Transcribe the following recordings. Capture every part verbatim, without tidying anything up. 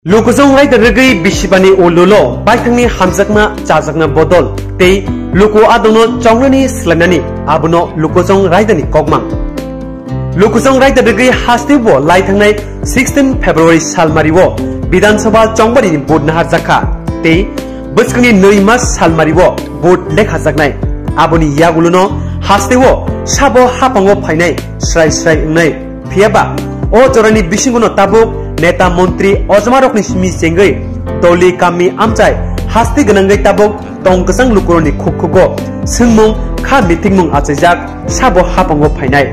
Lukujong raida rwgwi bisibani ululo baithangni hamjakma chajakna bodol tei luku adongno chongnani swlainani abono lukujong raidani kokmang. Lukujong raida rwgwi hasteo lai thangnai sixteen February salmario Bidhan Sabha chongbarini vote naharjakha tei bwskangni nwi mas salmario vote lekhajaknai. Aboni yagulono hasteo sabo hapango phainai srai srai wngnai. Phiyaba o jorani bisingono tabuk neta montri ojomarokni simi chengwi doli kami amchai hasti gwnangwi tabuk tong kwchang lukurokni khukhugo swngmung kha mithikmung achaijak sabo hapango phainai.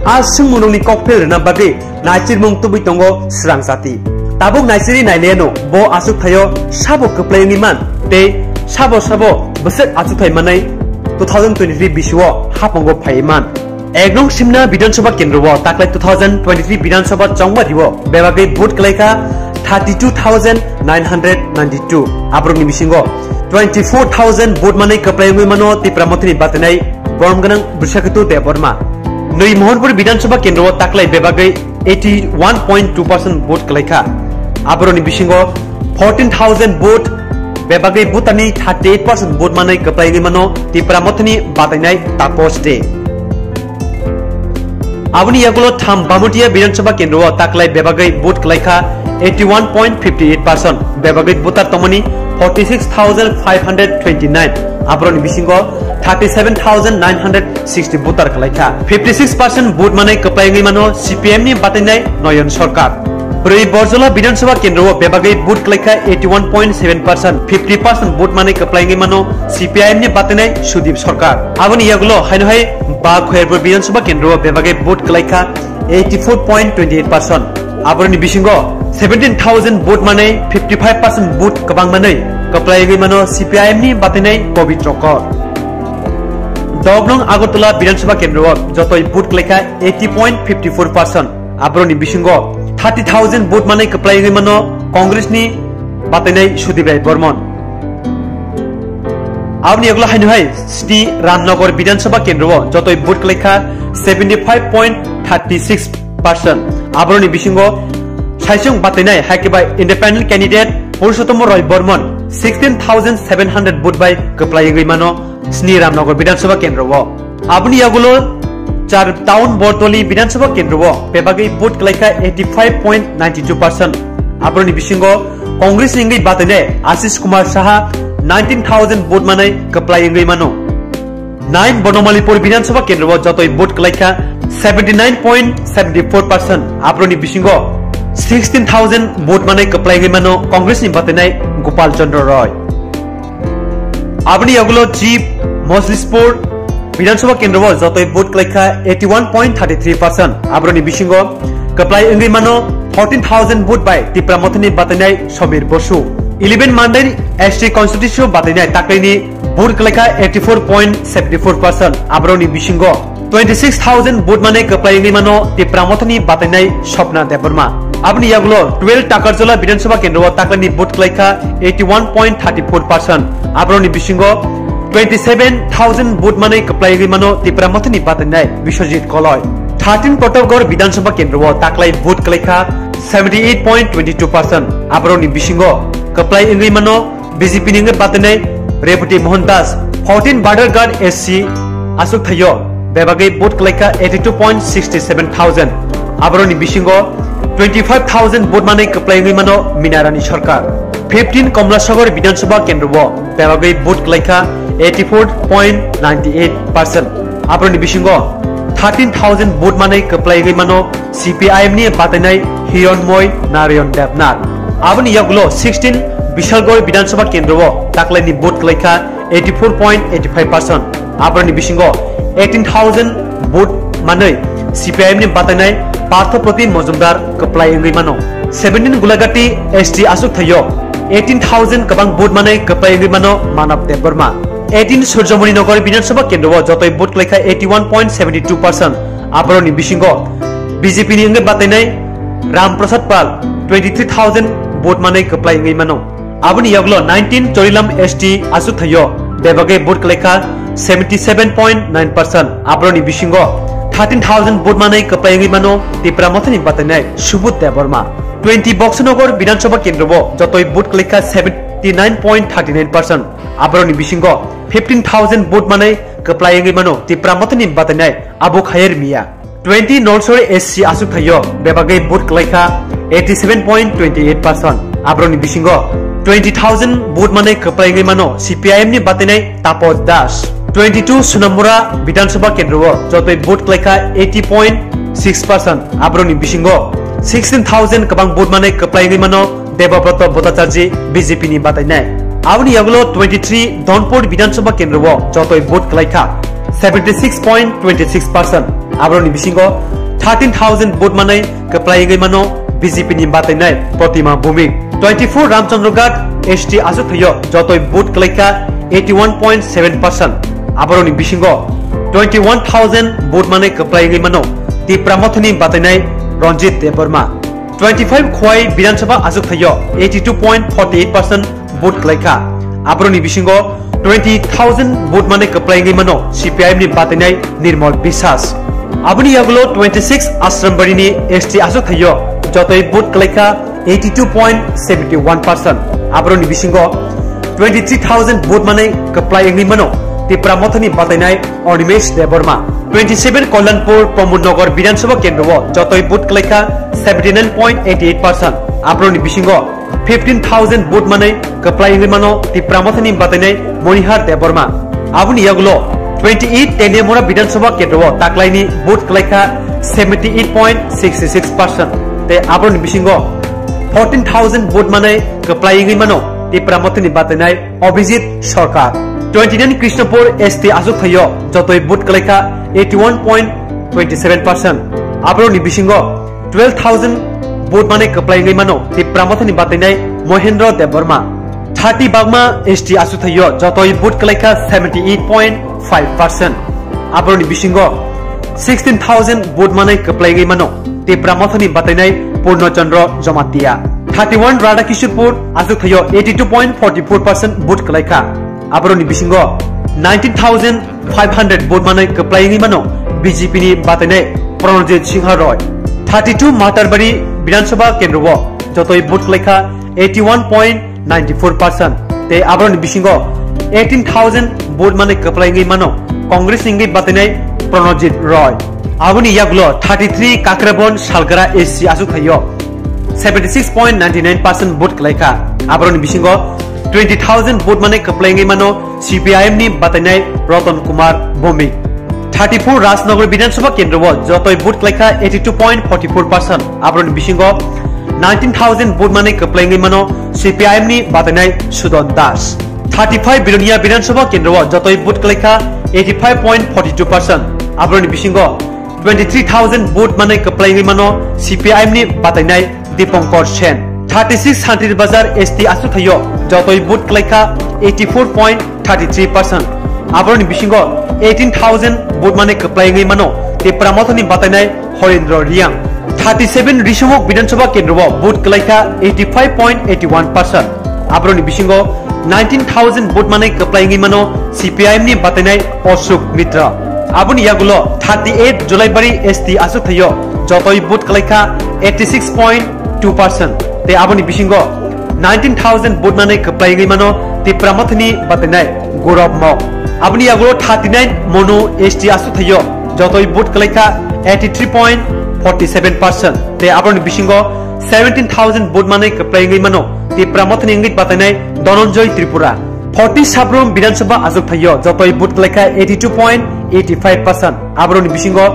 A swngmungrokni kokphel rwna bagwi naichirmung tubui tongo swrang jati. Tabuk naichiri naileno bo aswk thaio sabo kwplai wngwi man tei sabo sabo bwswk achukthai manai two thousand twenty-three bisio hapango phaiwi man. Ek nong Simna Bidhan Sabha kendro o taklai two thousand twenty-three Bidhan Sabha chongbario bebagwi vote kwlaikha thirty-two thousand nine hundred ninety-two. Aborokni bisingo twenty-four thousand vote manwi kwplai wngwi mano Tipra Mothani batinai borom gwnang Brishaketu Debbarma. Nwi Mohanpur Bidhan Sabha kendro o taklai bebagwi eighty-one point two percent vote kwlaikha. Aborokni bisingo fourteen thousand vote bebagwi butani thirty-eight percent vote manwi kwplai wngwi mano Tipra Mothani batainai Taposh De. Aboni yagulo tham Bamutia Bidhan Sabha kendro o taklai bebagwi vote kwlaikha eighty-one point fifty-eight percent, bebagwi voter tongmani forty-six thousand five hundred twenty-nine, aborokni bisingo thirty-seven thousand nine hundred sixty voter kwlaikha. Fifty-six percent vote manwi kwplai wngwi mano C P I M ni batainai Noyon Sarkar. Bwrwi Borjola Bidhan Sabha kendro o bebagwi vote kwlaikha eighty-one point seven percent, fifty percent vote manwi kwplai wngwi mano C P I M ni batainai Sudip Sarkar. Aboni yagulo haino hai ba Khairpur Bidhan Sabha kendro o bebagwi vote kwlaikha eighty-four point twenty-eight percent. Aborokni bisingo seventeen thousand vote manwi fifty-five percent vote kwbang manwi kwplai wngwi mano C P I M ni batainai Pabitra Kar. Dognong Agartala Bidhan Sabha kendro o jotoi vote kwlaikha eighty point fifty-four percent. Aborokni bisingo thirty thousand vote manwi kwplai wngwi mano Congress ni batainai Sudip Rai Barman. Aboni yagulo haino hai sini Ramnagar Bidhan Sabha kendro o jotoi vote kwlaikha seventy-five point thirty-six percent. Aborokni bisingo saichung batainai haikheba independent candidate Purushottam Roy Barman sixteen thousand seven hundred vote bai kwplai wngwi mano sini Ramnagar Bidhan Sabha kendro o. Aboni yagulo char town Bordoli Bidhan Sabha kendro o bebagwi vote kwlaikha eighty-five point ninety-two percent. Aborokni bisingo Congress ni wngwi batainai Ashish Kumar Saha nineteen thousand vote manwi kwplai wngwi mano. Nine Bonomalipur Bidhan Sabha kendro o jotoi vote kwlaikha seventy-nine point seventy-four percent. Aborokni bisingo sixteen thousand vote manwi kwplai wngwi mano Congress ni batainai Gopal Chandra Roy. Aboni yagulo Chief Moslispur Bidhan Sabha kendro o jotoi vote kwlaikha eighty-one point thirty-three percent. Aborokni bisingo kwplai wngwi mano fourteen thousand vote bai Tipra Mothani batainai Samir Basu. Eleven Mandai S T constituency o batainai taklaini vote kwlaikha eighty-four point seventy-four percent. Aborokni bisingo twenty-six thousand vote manwi kwplai wngwi mano Tipra Mothani batainai Swapna Debbarma. Aboni yagulo twelve Takarjala Bidhan Sabha kendro o taklaini vote kwlaikha eighty-one point thirty-four percent. Aborokni bisingo twenty-seven thousand vote manwi kwplai wngwi mano Tipra Mothani batainai Biswajit Koloi. Thirteen Pratapgarh Bidhan Sabha kendro o taklai vote kwlaikha seventy-eight point twenty-two percent. Aborokni bisingo kwplai wngwi mano B J P ni wngwi batainai Rebati Mohan Das, fourteen Badharghat S C aswk thaio bebagwi vote kwlaikha eighty-two point sixty-seven thousand. Aborokni bisingo twenty-five thousand vote manwi kwplai wngwi mano Mina Rani Sarkar. Fifteen Komlasagor Bidhan Sabha kendro o bebagwi vote kwlaikha eighty-four point ninety-eight percent. Aborokni bisingo thirteen thousand vote manwi kwplai wngwi mano C P I M ni batainai Hironmoy Narayan Debnath. Aboni yagulo sixteen Bishalgarh Bidhan Sabha kendro o taklaini vote kwlaikha eighty-four point eighty-five percent. Aborokni bisingo eighteen thousand vote manwi C P I M ni batainai Partho Pratim Majumdar kwplai wngwi mano. Seventeen Gulagati S T aswk thaio eighteen thousand kwbang vote manwi kwplai wngwi mano Manav Debbarma. Eighteen Surjomoni Nagar Bidhan Sabha kendro o jotoi vote kwlaikha eighty-one point seventy-two percent. Aborokni bisingo B J P ni wngwi batainai Ram Prasad Pal twenty-three thousand vote manwi kwplai wngwi mano. Aboni yagulo nineteen Chorilam S T aswk thaio bebagwi vote kwlaikha seventy-seven point nine percent. Aborokni bisingo thirteen thousand vote manwi kwplai wngwi mano Tipra Mothani batainai Subodh Debbarma. Twenty Boxonagar Bidhan Sabha kendro o jotoi vote kwlaikha seventy nine point thirty nine percent, aboroni bisingo fifteen thousand vote manwi kwplai wngwi mano Tipra Mothani batainai Abu Khayer Mia. Twenty Nalsari S C achukthai o bebagwi vote kwlaikha eighty seven point twenty eight percent, aboroni bisingo twenty thousand vote manwi kwplai wngwi mano C P I M ni batainai Taposh Das. Twenty two Sonamura Bidhan Sabha kendro o jotoi vote kwlaikha eighty point six percent, aboroni bisingo sixteen thousand kwbang vote manwi kwplai wngwi mano Debobroto Bhattacharjee B J P ni batainai. Aboni yagulo twenty three Dhonpur Bidhan Sabha kendro o jotoi vote kwlaikha seventy six point twenty six percent, aboroni bisingo thirteen thousand vote manwi kwplai wngwi mano B J P ni batainai Protima Bhowmik. Twenty four Ramchandra Ghat S T achukthai o jotoi vote kwlaikha eighty one point seven percent, aboroni bisingo twenty one thousand vote manwi kwplai wngwi mano Tipra Mothani batainai Ranjit Debbarma. Twenty five Khowai Bidhan Sabha achukthai o eighty two point forty eight percent vote kwlaikha, aboroni bisingo twenty thousand vote manwi kwplai wngwi mano C P I M ni batainai Nirmal Biswas. Aboni yagulo twenty six Asrambari ni S T achukthai o jotoi vote kwlaikha eighty two point seventy one percent, aboroni bisingo twenty three thousand vote manwi kwplai wngwi mano Tipra Mothani batainai Animesh Debbarma. Twenty seven Kalyanpur Pramod Nagar Bidhan Sabha kendro o jotoi vote kwlaikha seventy nine point eighty eight percent, aboroni bisingo fifteen thousand vote manwi kwplai wngwi mano Tipra Mothani batainai Manihar Debbarma. Aboni yagulo twenty eight Teliamura Bidhan Sabha kendro o taklaini vote kwlaikha seventy eight point sixty six percent, tei aboroni bisingo fourteen thousand vote manwi kwplai wngwi mano Tipra Mothani batainai Abhijit Sarkar. Twenty nine Krishnapur S T achukthai o jotoi vote kwlaikha eighty one point twenty seven percent, aboroni bisingo twelve thousand vote manwi kwplai wngwi mano Tipra Mothani batainai Mohendra Debbarma. Thirty Bagma S T achukthai o jotoi vote kwlaikha seventy eight point five percent, aboroni bisingo sixteen thousand vote manwi kwplai wngwi mano Tipra Mothani batainai Purno Chandra Jamatia. Thirty one Radhakishorpur achukthai o eighty two point forty four percent vote kwlaikha, aboroni bisingo nineteen thousand five hundred vote manwi kwplai wngwi mano B J P ni batainai Pranajit Singha Roy. Thirty two Matarbari Bidhan Sabha kendro o jotoi vote kwlaikha eighty one point ninety four percent, tei aboroni bisingo eighteen thousand vote manwi kwplai wngwi mano Congress ni wngwi batainai Pranajit Roy. Aboni yagulo thirty three Kakrabon Salgara S C achukthai o seventy six point ninety nine percent vote kwlaikha, aboroni bisingo twenty thousand vote manwi kwplai wngwi mano C P I M ni batainai Ratan Kumar Bhowmik. Thirty four Rajnagar Bidhan Sabha kendro o jotoi vote kwlaikha eighty two point forty four percent, aboroni bisingo nineteen thousand vote manwi kwplai wngwi mano C P I M ni batainai Sudan Das. Thirty five Bilonia Bidhan Sabha kendro o jotoi vote kwlaikha eighty five point forty two percent, aboroni bisingo twenty three thousand vote manwi kwplai wngwi mano C P I M ni batainai Dipankar Sen. Thirty six Santri Bazar S T achukthai o jotoi vote kwlaikha eighty four point thirty three percent, aboroni bisingo eighteen thousand vote manwi kwplai wngwi mano Tipra Mothani batainai Horendra Reang. Thirty seven Rishabh Bidhan Sabha kendro o vote kwlaikha eighty five point eighty one percent, aboroni bisingo nineteen thousand vote manwi kwplai wngwi mano C P I M ni batainai Ashok Mitra. Aboni yagulo thirty eight Jolaibari S T achukthai o jotoi vote kwlaikha eighty six point two percent, tei aboni bisingo nineteen thousand vote manwi kwplai wngwi mano Tipra Mothani batainai Gaurav Mok. Aboni yagulo thirty nine Manu S T achukthai o jotoi vote kwlaikha eighty three point forty seven percent, tei aboroni bisingo seventeen thousand vote manwi kwplai wngwi mano Tipra Mothani wngwi batainai Dhananjay Tripura. Forty Sabrum Bidhan Sabha achukthai o jotoi vote kwlaikha eighty two point eighty five percent, aboroni bisingo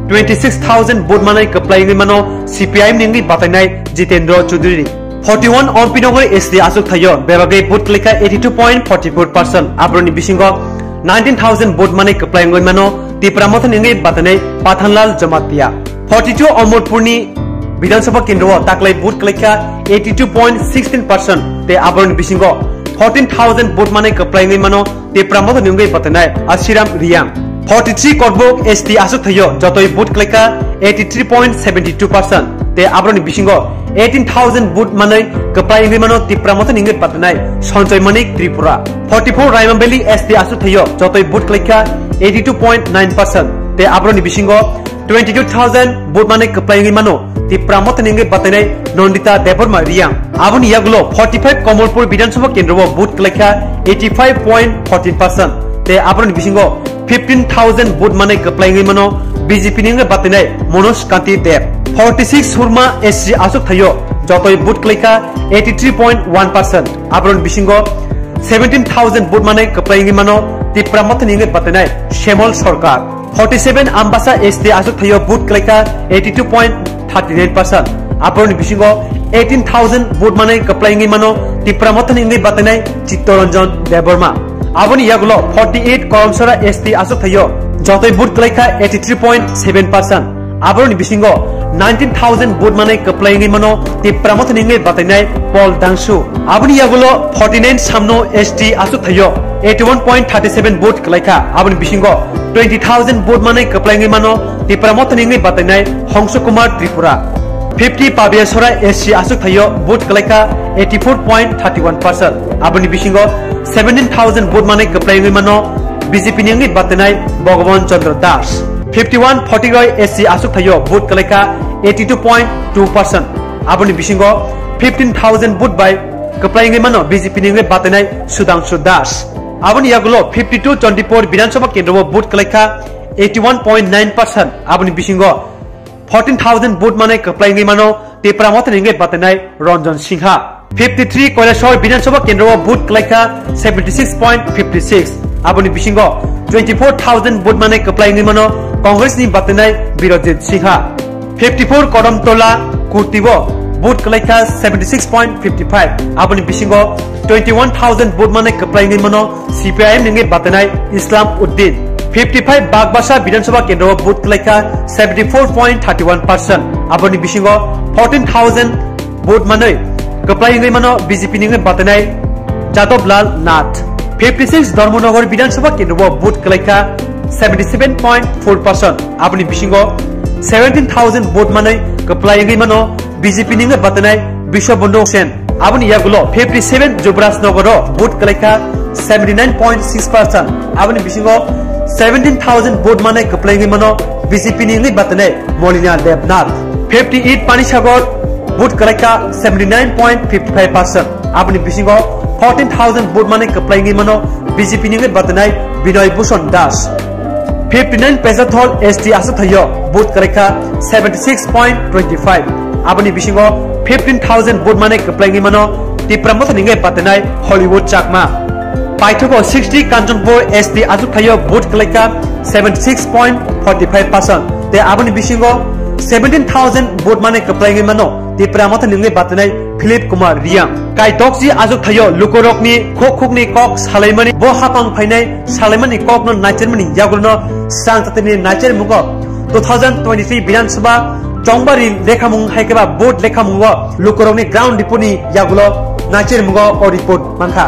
twenty six thousand vote manwi kwplai wngwi mano C P I M ni wngwi batainai Jitendra Chaudhary. Forty one Ompi Nagar S T achukthai o bebagwi vote kwlaikha eighty two point forty four percent, aboroni bisingo nineteen thousand vote manwi kwplai wngwi mano Tipra Mothani wngwi batainai Pathanlal Jamatia. Forty two Amarpur ni Bidhan Sabha kendro o taklai vote kwlaikha eighty two point sixteen percent, tei aboroni bisingo fourteen thousand vote manwi kwplai wngwi mano Tipra Mothani wngwi batainai Ashiram Reang. Forty three Korbok S T achukthai o jotoi vote kwlaikha eighty three point seventy two percent, tei aboroni bisingo eighteen thousand vote manwi kwplai wngwi mano Tipra Mothani wngwi batainai Sanjoy Manik Tripura. Forty four Raimabelli S T achukthai o jotoi vote kwlaikha eighty two point nine percent, Tei aboroni bisingo twenty two thousand vote manwi kwplai wngwi mano Tipra Mothani wngwi batainai Nandita Debbarma Reang. Aboni yagulo forty five Kamalpur Bidhan Sabha kendro o vote kwlaikha eighty five point fourteen percent. Tei aboroni bisingo fifteen thousand vote manwi kwplai wngwi mano B J P ni wngwi batainai Manoj Kanti Deb. Forty six Surma S C aswk thaio jotoi vote kwlaikha eighty three point one percent. Aboroni bisingo seventeen thousand vote manwi kwplai wngwi mano Tipra Mothani wngwi batainai Shyamol Sarkar. Forty seven Ambasa S T aswk thaio vote kwlaikha eighty two point thirty nine percent. Aboroni bisingo eighteen thousand vote manwi kwplai wngwi mano Tipra Mothani wngwi batainai Chittaranjan Debbarma. Aboni yagulo forty eight Karamsora S T aswk thaio jotoi vote kwlaikha eighty three point seven percent. Aboroni bisingo nineteen thousand vote manwi kwplai wngwi mano Tipra Mothani wngwi batainai Paul Dangsu. Aboni yagulo forty nine Samno S T aswk thaio eighty one point thirty seven vote kwlaikha. Aboni bisingo twenty thousand vote manwi kwplai wngwi mano Tipra Mothani wngwi batainai Hongsu Kumar Tripura. Fifty Pabiasora S C aswk thaio vote kwlaikha eighty four point thirty one percent. Aboni bisingo seventeen thousand vote manwi kwplai wngwi mano B J P ni wngwi batainai Bhagavan Chandra Das. Fifty one Phatigaroi S C aswk thaio vote kwlaikha eighty two point two percent. Aboni bisingo fifteen thousand vote bai kwplai wngwi mano B J P ni wngwi batainai Sudhangshu Das. Aboni yagulo fifty two Chandipur Bidhan Sabha kendro o vote kwlaikha eighty one point nine percent. Aboni bisingo fourteen thousand vote manwi kwplai wngwi mano Tipra Mothani wngwi batainai Ranjan Singha. Fifty three Kailasahar Bidhan Sabha kendro o vote kwlaikha seventy six point fifty six. Aboni bisingo twenty four thousand vote manwi kwplai wngwi mano Congress ni batainai Birojit Singha. Fifty four Kodamtola Kurti o vote kwlaikha seventy six point fifty five. Aboni bisingo twenty one thousand vote manwi kwplai wngwi mano C P I M ni wngwi batainai Islam Uddin. Fifty five Bagbasa Bidhan Sabha kendro o vote kwlaikha seventy four point thirty one percent. Aboni bisingo fourteen thousand vote manwi kwplai wngwi mano B J P ni wngwi batainai Jadab Lal Nath. Fifty six Dharmanagar Bidhan Sabha kendro o vote kwlaikha seventy seven point four percent. Aboni bisingo seventeen thousand vote manwi kwplai wngwi mano B J P ni wngwi batainai Bishwabandhu Sen. Aboni yagulo fifty seven Jubraj Nagar o vote kwlaikha seventy nine point six percent. Aboni bisingo seventeen thousand vote manwi kwplai wngwi mano B J P ni wngwi batainai Molina Debnath. Fifty eight Panisagar vote kwlaikha seventy nine point fifty five percent. Aboni bisingo fourteen thousand vote manwi kwplai wngwi mano B J P ni wngwi batainai Binoy Bhushan Das. Fifty nine Pecharthal S T aswk thaio vote kwlaikha seventy six point twenty five. Aboni bisingo fifteen thousand vote manwi kwplai wngwi mano Tipra Mothani wngwi batainai Hollywood Chakma. Paithago sixty Kanchanpur S T aswk thaio vote kwlaikha seventy six point forty five percent. Tei aboni bisingo seventeen thousand vote manwi kwplai wngwi mano Tipra Mothani wngwi batainai Philip Kumar Reang. Kaitokji aswk thaio lukurokni khuk khukni kok salaimani, bo hapang phainai salaimani kokno naichermani yagulono Srang Chatini naichermungo two thousand twenty three Bidhan Sabha Chongbari lekhamung hai khe ba vote lekhamungo lukurokni ground report ni yagulo naichermungo o report mankha.